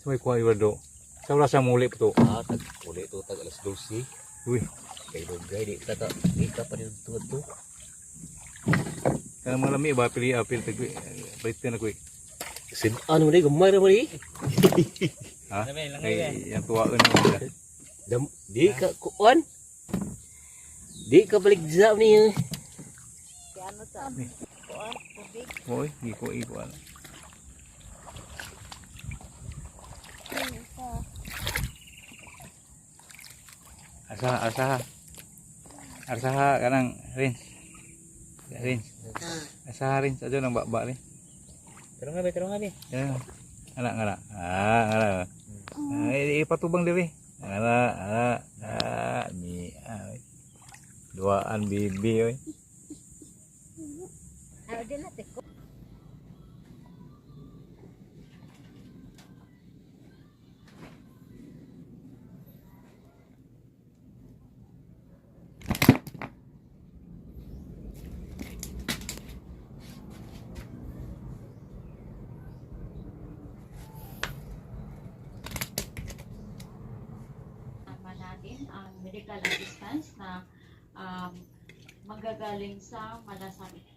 Sa may kuha Eduardo. Sa wala sa muli pa to. Ah, tag uli to tag alas 12. Uy, Kay dugay di ka pa dito to. kanang mga lami ba pili apil tag palitan na ko eh. Sid ano ni gamay ra man ni. Ha? Kay yang tuwaon na sila. Dam di ka kuan. Di ka balik sa ni. Si ano sa kuan, tubig. Oy, giko iko ano. Asa asa. Asa kanang rinse. Rinse. Asa rinse adyo nang baba rin. Tarong nga ba, tarong nga ba. Yan. Ana ngana. Ah, ngana. Ah, ipatubang diri. Ngana, ana, ah, mi ah. Duaan bibi oy. Ah, di na tiko. Tama natin ang medical assistance na manggagaling sa Malasakit.